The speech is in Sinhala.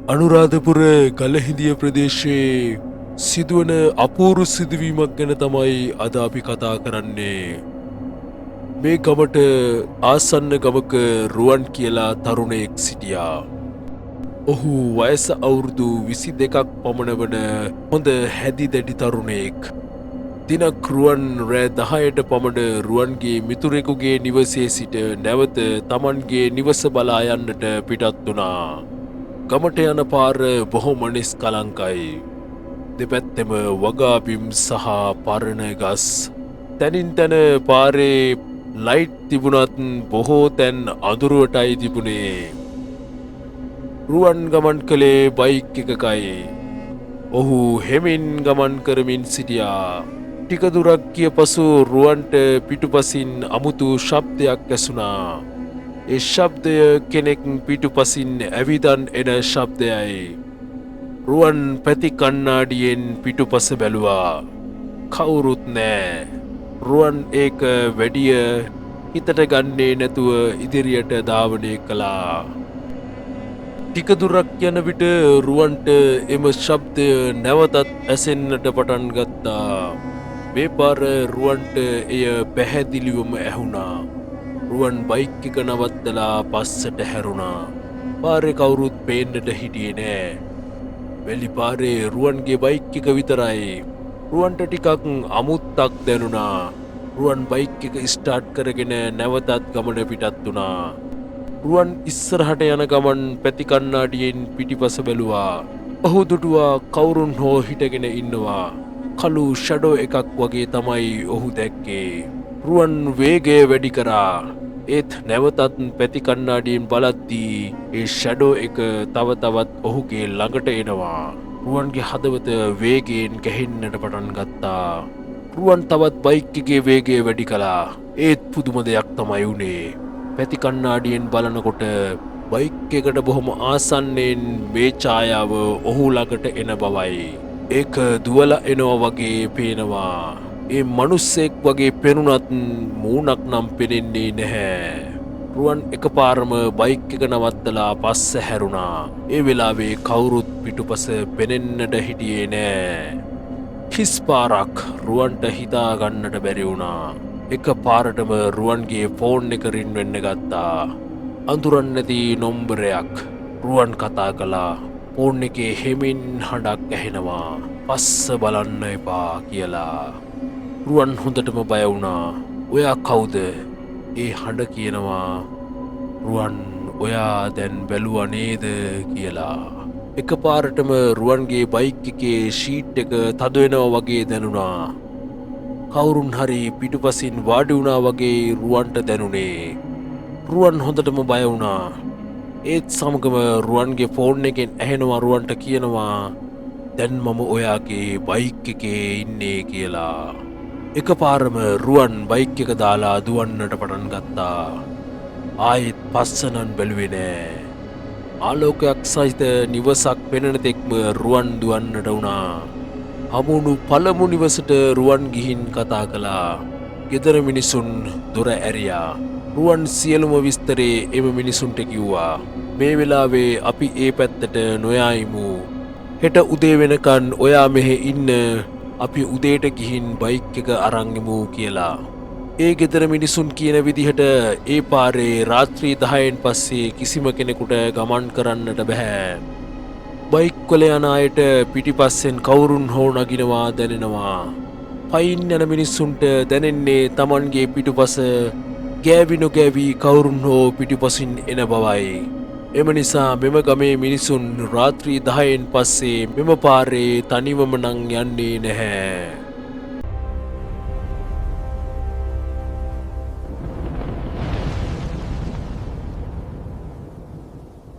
අනුරාධපුර ගලහිඳිය ප්‍රදේශයේ සිදුවන අපූරු සිදුවීමක් ගැන තමයි අද අපි කතා කරන්නේ. මේ ගමට ආසන්න ගමක රුවන් කියලා තරුණයෙක් සිටියා. ඔහු වයස අවුරුදු 22ක් පමණ වන හොඳ හැදි දැඩි තරුණයෙක්. දිනක් රුවන් රෑ 10ට පමණ රුවන්ගේ මිතුරෙකුගේ නිවසේ සිට නැවත තමන්ගේ නිවස බලා යන්නට පිටත් වුණා. ගමට යන පාර බොහොම නිස්කලංකයි. දෙපැත්තෙම වගාබිම් සහ පරණ ගස්. තැනින් තැන පාරේ ලයිට් තිබුණත් බොහෝ තැන් අඳුරුවටයි තිබුණේ. රුවන් ගමන් කළේ බයික් එකකයි. ඔහු හෙමින් ගමන් කරමින් සිටියා. ටික දුරක් ගිය පසු රුවන්ට පිටුපසින් අමුතු ශබ්දයක් ඇසුණා. ඒ ශබ්දය කෙනෙක් පිටුපසින් ඇවිදන් එන ශබ්දයයි. රුවන් පැති කණ්ණාඩියෙන් පිටුපස බැලුවා. කවුරුත් නෑ. රුවන් ඒක වැඩිය හිතට ගන්නේ නැතුව ඉදිරියට ධාවනය කළා. ටික දුරක් යන විට රුවන්ට එම ශබ්දය නැවතත් ඇසෙන්නට පටන් ගත්තා. මේ පාර රුවන්ට එය පැහැදිලිවම ඇහුණා. රුවන් බයික් එක නවත්තලා පස්සට හැරුණා. පාරේ කවුරුත් පේන්නට හිටියේ නෑ. වැලි පාරේ රුවන්ගේ බයික් එක විතරයි. රුවන්ට ටිකක් අමුත්තක් දැනුණා. රුවන් බයික් එක ස්ටාර්ට් කරගෙන නැවතත් ගමන පිටත් වුණා. රුවන් ඉස්සරහට යන ගමන් පැති කණ්ණාඩියෙන් පිටිපස බැලුවා. ඔහු දුටුවා කවුරුන් හෝ හිටගෙන ඉන්නවා. කළු ෂැඩෝ එකක් වගේ තමයි ඔහු දැක්කේ. රුවන් වේගය වැඩි කරා. ඒත් නැවතත් පැති කණ්ණාඩියෙන් බලද්දී ඒ ෂැඩෝ එක තව තවත් ඔහුගේ ළඟට එනවා. රුවන්ගේ හදවත වේගයෙන් ගැහෙන්නට පටන් ගත්තා. රුවන් තවත් බයික් එකේ වේගය වැඩි කළා. ඒත් පුදුම දෙයක් තමයි වුණේ. පැති කණ්ණාඩියෙන් බලනකොට බයික් එකට බොහොම ආසන්නයෙන් මේ ඡායාව ඔහු ළඟට එන බවයි. ඒක දුවලා එනවා වගේ පේනවා. ඒ මනුස්සෙක් වගේ පෙනුනත් මූණක් නම් පෙනෙන්නේ නැහැ. රුවන් එකපාරම බයික් එක නවත්තලා පස්ස හැරුණා. ඒ වෙලාවේ කවුරුත් පිටුපස පෙනෙන්නට හිටියේ නෑ. හිස් පාරක්. රුවන්ට හිතා ගන්නට බැරි වුණා. එක පාරටම රුවන්ගේ ෆෝන් එක රින් වෙන්න ගත්තා. අඳුරන් නැති නොම්බරයක්. රුවන් කතා කළා. ෆෝන් එකේ හෙමින් හඬක් ඇහෙනවා. පස්ස බලන්න එපා කියලා. රුවන් හොඳටම බය වුණා. ඔයා කවුද? ඒ හඬ කියනවා, රුවන්, ඔයා දැන් බැලුවා නේද කියලා. එකපාරටම රුවන්ගේ බයික් එකේ සීට් එක තද වෙනවා වගේ දැනුණා. කවුරුන් හරි පිටුපසින් වාඩි වුණා වගේ රුවන්ට දැනුනේ. රුවන් හොඳටම බය වුණා. ඒත් සමගම රුවන්ගේ ෆෝන් එකෙන් ඇහෙනවා රුවන්ට කියනවා, දැන් මම ඔයාගේ බයික් එකේ ඉන්නේ කියලා. එකපාරම රුවන් බයික් එක දාලා දුවන්නට පටන් ගත්තා. ආයෙත් පස්ස නම් බැලුවේ නෑ. ආලෝකයක් සහිත නිවසක් පෙනෙන තෙක්ම රුවන් දුවන්නට වුණා. හමුණු පළමු නිවසට රුවන් ගිහින් කතා කළා. ගෙදර මිනිසුන් දොර ඇරියා. රුවන් සියලුම විස්තරේ එම මිනිසුන්ට කිව්වා. මේ වෙලාවේ අපි ඒ පැත්තට නොයා ඉමු. හෙට උදේ වෙනකන් ඔයා මෙහෙ ඉන්න, අපි උදේට ගිහින් බයික් එක අරන් එමු කියලා. ඒ ගෙදර මිනිසුන් කියන විදිහට ඒ පාරේ රාත්‍රී 10න් පස්සේ කිසිම කෙනෙකුට ගමන් කරන්නට බැහැ. බයික් වල යන අයට පිටිපස්සෙන් කවුරුන් හෝ නගිනවා දැනෙනවා. පයින් යන මිනිස්සුන්ට දැනෙන්නේ තමන්ගේ පිටුපස ගෑවි නොගෑවි කවුරුන් හෝ පිටුපසින් එන බවයි. එම නිසා මෙම ගමේ මිනිසුන් රාත්‍රී 10න් පස්සේ මෙම පාරේ තනිවම නං යන්නේ නැහැ.